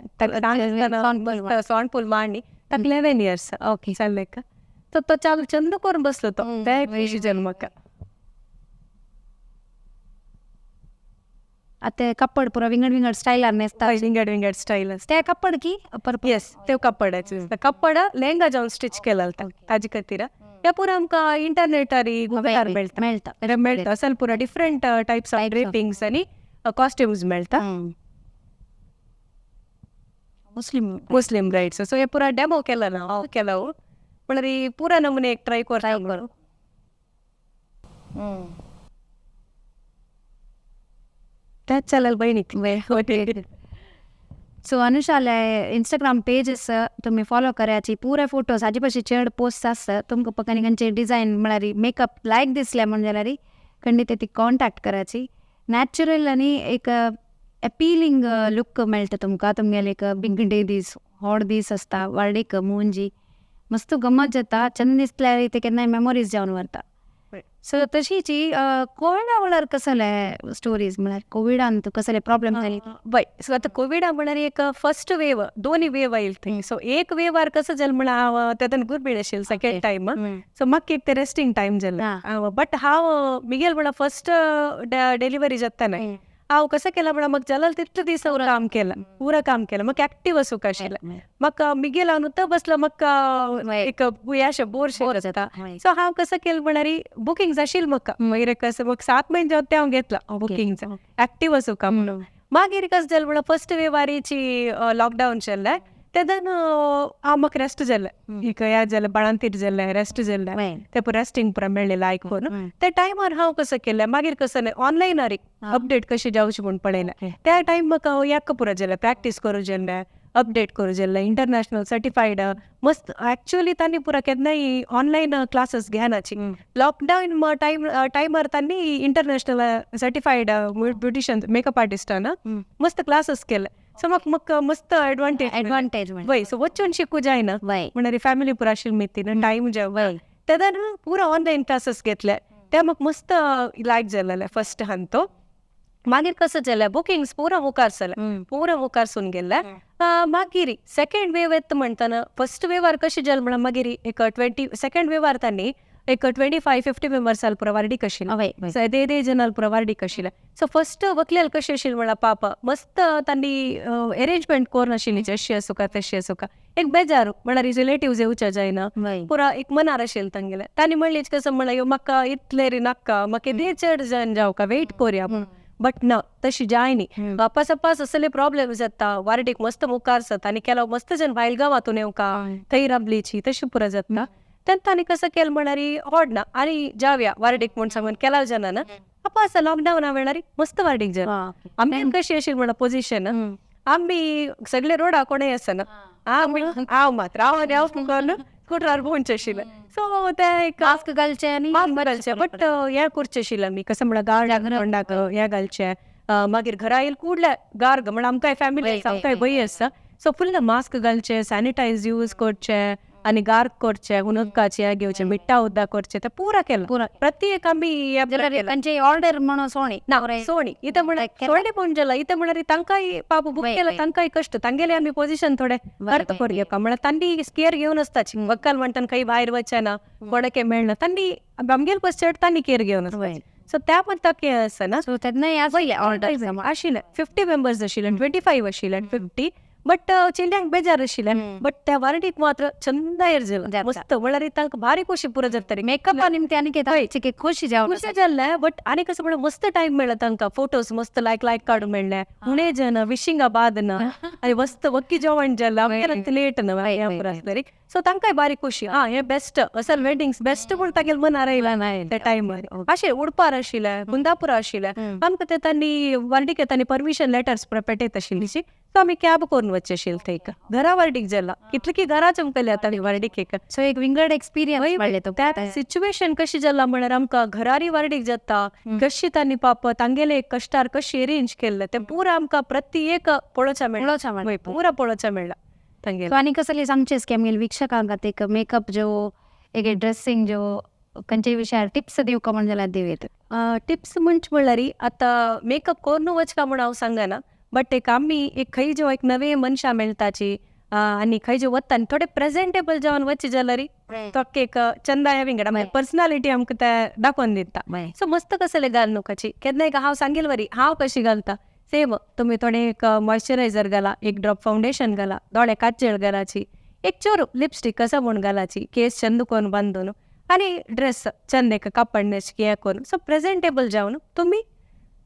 सोणपूल मांडणी ताका 11 years okay चल्लें. तो तो चालू चंद करून बसलो तो ते खुशी जालें म्हाका. आतां कपड पुरा विंगड विंगड स्टायलार न्हेसता. विंगड विंगड स्टायल ते कपड की येस ते कपडाचे कपड लेहंगा जावन स्टिच केला ताजे खातीर. ह्या पुरा आमकां इंटरनेटार गुगलार मेळटा मेळटा मेळटा असल पुरा डिफरंट टायप्स ऑफ ड्रेपिंग्स आनी कॉस्ट्युम्स मेळटा. मुस्लिम मुस्लिम ब्राइड्स. सो हे पुरा डेमो केला ना केला म्हळ्यार पुरा नमुने एक ट्राय करता. त्याच चालेल बहिणीक. सो अनुषाले इंस्टाग्राम पेजेस तुम्ही फॉलो करायची, पुरे फोटोज हाजे पशी चड पोस्ट आसता. तुमकां पकानी खंयचे डिझायन म्हळ्यार मेकअप लायक दिसले म्हण जाल्यार खंडीत ती कॉन्टॅक्ट करायची. नॅचरल आनी एक अपीलिंग लूक मेळटा तुमकां. तुमगेले एक बिग डे दीस हॉट दीस आसता, वार्डीक मुंजी मस्त गमत जाता, चंद दिसल्यार ते केन्नाय मेमोरीज जावन वरता. सो तशीच कोविडा वेळार कसले स्टोरीज म्हळ्यार कोविडान कसले प्रॉब्लेम जाली? वय सो आतां कोविडा म्हळ्यार एक फर्स्ट वेव दोनी वेव आयल थंय. सो एक वेवार कसं जालें म्हळ्यार हांव तेतून गुरबीण आशिल्लें सेकेंड टायम. सो म्हाका एक ते रेस्टिंग टायम जालें. बट हांव मिगेल म्हळ्यार फर्स्ट डिलिव्हरी जाता न्हय हांव कसं केलां म्हळ्यार म्हाका जालें तितले दीस हांव काम केलां पुरा काम केलां. म्हाका एक्टीव आसूंक आशिल्लें. म्हाका मिगेल हांव नुतो बसलो म्हाका एक अशें बोर शें जाता. सो हांव कसं केलें म्हळ्यार बुकींग आशिल्लें म्हाका मागीर कसं म्हाका 7 म्हयने जावन तें हांव घेतलां बुकींग एक्टीव आसूंक म्हणून. मागीर कसं जालें म्हळ्यार फर्स्ट वेवारीची लॉकडावन जालें तेन्ना हांव म्हाका रेस्ट जालें एक हें जालें बाळंतीर जालें रेस्ट जालें ते पुरा रेस्टिंग पुरा मेळ्ळें लायक करून. त्या टायमार हांव कसं केलें मागीर कसं न्हय ऑनलायनार अपडेट कशें जावचें म्हूण पळयलें. त्या टायम म्हाका याक पुरो जालें प्रॅक्टीस करूं जालें अपडेट करूं जालें इंटरनॅशनल सर्टिफायड मस्त. एक्चुअली तांणी पुरा केन्नाय ऑनलायन क्लासीस घेनाची. लॉकडावन टायमार तांणी इंटरनॅशनल सर्टिफायड ब्युटिशियन मेकअप आर्टिस्टान मस्त क्लासीस केले. सो म्हाका म्हाका मस्त एडवांटेज एडवांटेज वय. सो वचून शिकू जायना म्हळ्यार फॅमिली पुरा आशिल्ली मितीन टायम जाय तेन्ना पुरा ऑनलायन क्लासीस घेतले ते म्हाका मस्त लायक जालेलें फर्स्ट हंतो. मागीर कसं जालें बुकिंग्स पुरा मुखार जालें पुरा मुखार सून गेलें. मागीर सेकेंड वेव येता म्हणटना फर्स्ट वेवार कशें जालें म्हळ्यार मागीर एक 20 सेकेंड वेवार तांणी एक 25-50 मेंबर्स पुरा वार्डीक आशिल्लें. सो येदे येदे जनाल पुरा वार्डीक आशिल्लें. सो फर्स्ट वकल्याल कशें आशिल्लें म्हळ्यार पापा मस्त तांणी एरेंजमेंट करून आशिल्ली अशी आसूं तशी आसूं एक बेजार म्हळ्यार रिलेटिव्स येवच्या जायना पुरा एक मनार आशिल्लें तांगेलें. तांणी म्हणलें कसं म्हळ्यार यो म्हाका इतलें रे नाका म्हाका येदे चड जण जावका वेट करुया बट ना तशी जायनी. वापस अपास असले प्रॉब्लेम जाता वार्डीक मस्त मुखार जाता आनी केलो मस्त जण भायल गांवांतून येवका थंय राबलीची तशी पुरा जाता. तेन्ना तांणी कसं केलें म्हळ्यार ऑड ना आनी जावया वार्डीक म्हूण सांगून केला जाणा ना अपास लॉकडावना वेळार मस्त वार्डीक जालें. आमी कशी आशिल्ली म्हळ्यार पोजिशन आमी सगळे रोडा कोणूय आसना हांव मात्र हांव आनी हांव करून स्कुटरार भोंवचें आशिल्लें. सो ते एक मास्क घालचें आनी मास्क घालचें बट हें करचें आशिल्लें आमी कसं म्हळ्यार गार्ड तोंडाक हें घालचें मागीर घरा येयल कुडले गार्ग म्हळ्यार आमकांय फॅमिली आसा आमकांय भंय आसा. सो फुल्ल मास्क घालचें सॅनिटायज यूज करचें आनी गार्ग करचें उदकाचें हें घेवचें मिठ्ठा उदक करचें तें पुरा केलां प्रत्येक आमी तांची ऑर्डर म्हणून सोणी ना सोणी इथं म्हळ्यार सोणे म्हूण जालां इथं म्हळ्यार तांकांय पाप बूक केलां तांकांय कश्ट तांगेले आमी पोजिशन थोडे अर्थ करूया म्हळ्यार तांणी केअर घेवन आसताची वक्कल म्हणटान खंय भायर वचना कोणाक मेळना तांणी आमगेले पस चड तांणी केअर घेवन आसता. सो त्या मताक हें आसना. सो तेन्ना ऑर्डर आशिल्लें 50 मेंबर्स आशिल्ले 25 आशिल्ले 50 बट चेल्यांक बेजार आशिल्लें, बट त्या वार्डीक मात्र चंद येर मस्त म्हळ्यार तांकां भारी खोशी पुरो जाता. मेकअप निमते आनी खोशी जावन खुशी जाल्लें, बट आनी कसं म्हणल्यार मस्त टायम मेळ्ळा तांकां, फोटोज मस्त लायक लायक काडूंक मेळ्ळें, उणे जन विशिंगा बाद ना आनी मस्त वक्की जेवण जालें, आमगेर लेट ना आसतरी, सो तांकांय बारी खोशी. हा हें बेस्ट असल वेडिंग्स बेस्ट म्हूण तागेले मनार आयला त्या टायमार. अशें उडपार आशिल्लें, कुंदापुरा आशिल्लें, आमकां ते तांणी वार्डीक तांणी परमिशन लेटर्स पुरा पेटयत आशिल्ली, सो आमी कॅब करून वचचे आशिल्ले थंय. घरा वार्डीक जाला कितले की घरा चमकले आतां वार्डीक एक. सो एक विंगड एक्सपिरियन्स मेळ्ळें. त्या सिच्युएशन कशी जाला म्हळ्यार आमकां घरारी वार्डीक जाता कशी तांणी पाप तांगेले कश्टार कशी अरेंज केल्लें तें पुरा आमकां प्रति एक पळोवच्या मेळ्ळा, पुरा पळोवच्या मेळ्ळा तांगेले. आनी कसले सांगचें की आमगेले वीक्षकांक एक मेकअप जो एक ड्रेसिंग जो खंयचे विशयार टिप्स दिवका म्हण जाल्यार दिवयत. टिप्स म्हणचे म्हणल्यार आतां मेकअप करून वचका म्हूण हांव सांगना, बट एक आमी एक खंय जेव्हा एक नवे मनशां मेळटाची आनी खंय जे वता आनी थोडे प्रेजेंटेबल जावन वचचे जाल्यार तो एक चंदा विंगड पर्सनालिटी आमकां ते दाखोवन दिता. सो मस्त कसले घाल नुकाची केन्ना एक हांव सांगेल वरी हांव कशी घालता सेम तुमी थोडे एक मॉयश्चरायझर घाला, एक ड्रॉप फावंडेशन घाला, दोळे काजळ घालाची, एक चोरू लिपस्टीक कसं म्हूण घालाची, केस चंद करून बांदून आनी ड्रेस चंद एक कापड न्हेस हें करून, सो प्रेजेंटेबल जावन तुमी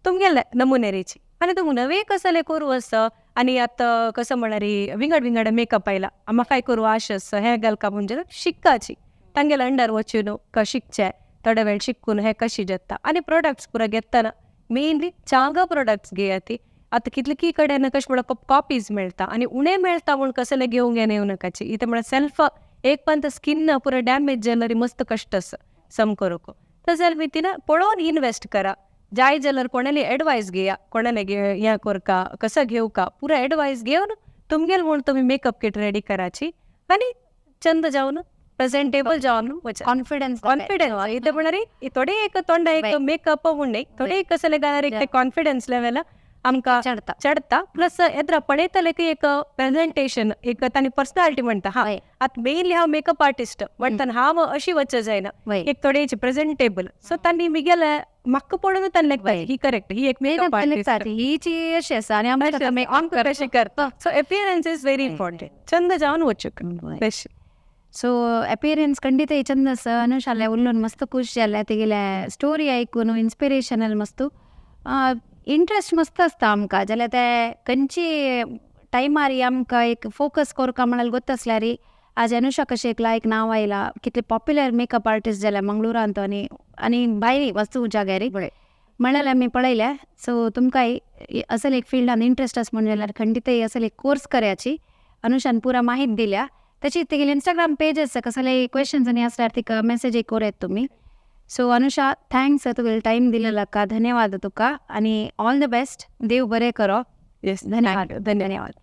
तुमगेले नमुनेरीची. आनी तुमकां नवे कसले करूं आसा आनी आतां कसं म्हळ्यार विंगड विंगड मेकअप आयला, म्हाकाय करूं आश आसा हें घालका म्हणजे शिककाची तांगेले अंडर वचून शिकचें थोडे वेळ शिकून हें कशी जाता. आनी प्रोडक्ट्स पुरा घेतना मेनली चांग प्रोडक्ट्स घेया ती. आतां कितले की कडेन कशें म्हणल्यार कॉपीज मेळटा आनी उणें मेळटा म्हूण कसले घेवंक येना येवं नाकाची, इतें म्हळ्यार सेल्फ एक पंत स्किन पुरा डॅमेज जाल्यार मस्त कश्ट आसा सम करूंक. तशें जाल्यार भितर पळोवन इनवेस्ट करा, जाय जाल्यार कोणाली एडवायस घेया, कोणाले हें करका कसं घेवका पुरा एडवायस घेवन तुमगेल म्हूण तुमी मेकअप किट रेडी कराची आनी चंद जावन प्रेजेंटेबल जावन वचा. कॉन्फिडन्स कॉन्फिडन्स इतें म्हळ्यार थोडे एक तोंडा एक मेकअप म्हूण न्ही, थोडे एक कसले घाल्यार एक ते कॉन्फिडन्स लेवल आमकां चडता, प्लस येद्रा पळयतले की एक प्रेजेंटेशन एक तांणी पर्सनालिटी म्हणटा. हा आतां मेनली हांव मेकअप आर्टिस्ट म्हणटाना हांव अशी वचचे जायना, एक थोडे प्रेजेंटेबल, सो तांणी मिगेले म्हाका पळोवन तांणी ही करेक्ट ही एक मेकअप आर्टिस्ट ही जी अशी आसा आनी आमकां कशी करता. So appearance is very important, Chand जावन वचूंक. सो अपियरन्स खंडित चंद आसा. अनुशाले उलोवन मस्त खुश जालें, तिगेले स्टोरी आयकून इन्स्पिरेशनल मस्त इंट्रस्ट मस्त आसता आमकां. जाल्यार ते खंयची टायमार आमकां एक फोकस करका म्हळ्यार गोत्तासल्यार आज अनुषा कशें एक लायक नांव आयला, कितले पॉप्युलर मेकअप आर्टिस्ट जाल्या मंगळुरांत आनी आनी भायर वस्तू जाग्यार म्हळ्यार आमी पळयल्या. सो तुमकांय असल एक फिल्डान इंट्रस्ट आसा म्हण जाल्यार खंडीत असल एक कोर्स करायची. अनुषान पुरा माहिती दिल्या. तशी तिगेली इंस्टाग्राम पेज आसा, कसले क्वेश्चन्स आनी आसल्यार तिका मेसेज एक कोर तुमी. सो अनुषा thanks तुगेलो टायम दिलेला का, धन्यवाद तुका आनी ऑल the best, देव बरें करो. येस, धन्यवाद धन्यवाद.